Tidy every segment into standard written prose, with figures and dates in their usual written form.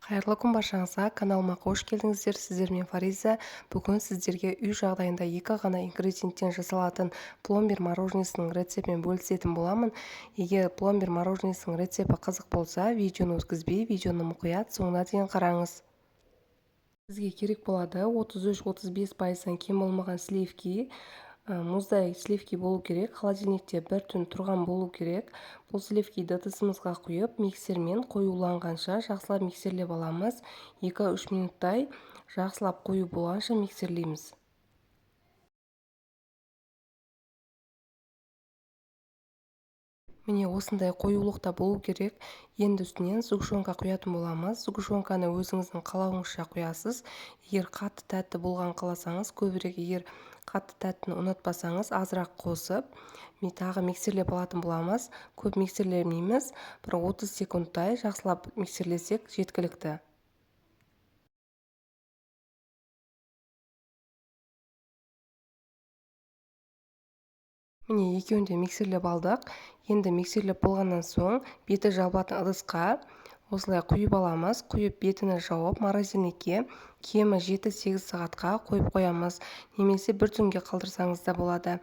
Қайырлы күн баршаңызға, каналыма қош келдіңіздер. Сіздермен Фариза. Бүгін сіздерге үй жағдайында екі ғана ингредиенттен жасалатын пломбир мороженесінің рецептімен бөлісетін боламын. Егер пломбир мороженесінің рецепті қызық болса, видеоны өткізбей, видеоны мұқият соңына дейін қараңыз. Бізге керек болады 33-35%-дан кем болмаған сливки, мұздай сливки болу керек, холодильникте бір түн тұрған болу керек. Бұл сливкиді ыдысымызға құйып, миксермен қоюланғанша жақсылап миксерлеп аламыз. 2-3 минуттай жақсылап қою болғанша миксерлейміз. Міне осындай қоюлықта болу керек. Енді үстінен сгущенка құятын боламыз. Сгущенканы өзіңіздің қалауыңызша құясыз. Егер қатты тәтті болған қаласаңыз, көбірек, егер қатты тәттіні ұнатпасаңыз, азырақ қосып, тағы миксерлеп алатын боламыз. Көп миксерлемейміз, бір 30 секундтай жақсылап миксерлесек жеткілікті. Міне екеуін де миксерлеп алдық. Енді миксерлеп болғаннан соң беті жабылатын ыдысқа осылай құйып аламыз. Құйып бетіні жауып, морозильникке кемі 7-8 сағатқа қойып қоямыз. Немесе бір түнге қалдырсаңыз да болады.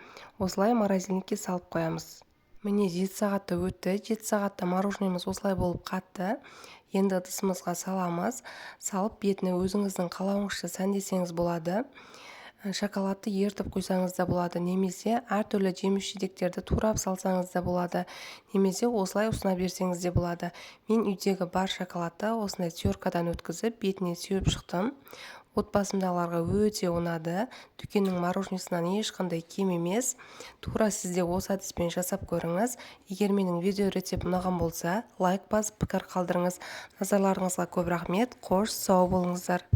Осылай морозильникке салып қоямыз. Міне 7 сағатта өтті. 7 сағатта мороженеміз осылай болып қатты. Енді ыдысымызға саламыз. Салып бетіне өзіңіздің қалауыңызша сәндесеңіз болады. Шоколадты ерітіп құйсаңыз да болады, немесе әртүрлі жеміс-жидектерді турап салсаңыз да болады, немесе осылай ұсына берсеңіз де болады. Мен үйдегі бар шоколадты осындай теркадан өткізіп, бетіне сеуіп шықтым. Отбасымдағыларға өте ұнады. Дүкеннің мороженесінен ешқандай кем емес. Тура сіз де осы әдіспен жасап көріңіз. Егер менің видео рецептім ұнаған болса, лайк басып, пікір қалдырыңыз. Назарларыңызға көп рахмет. Қош, сау болыңыздар.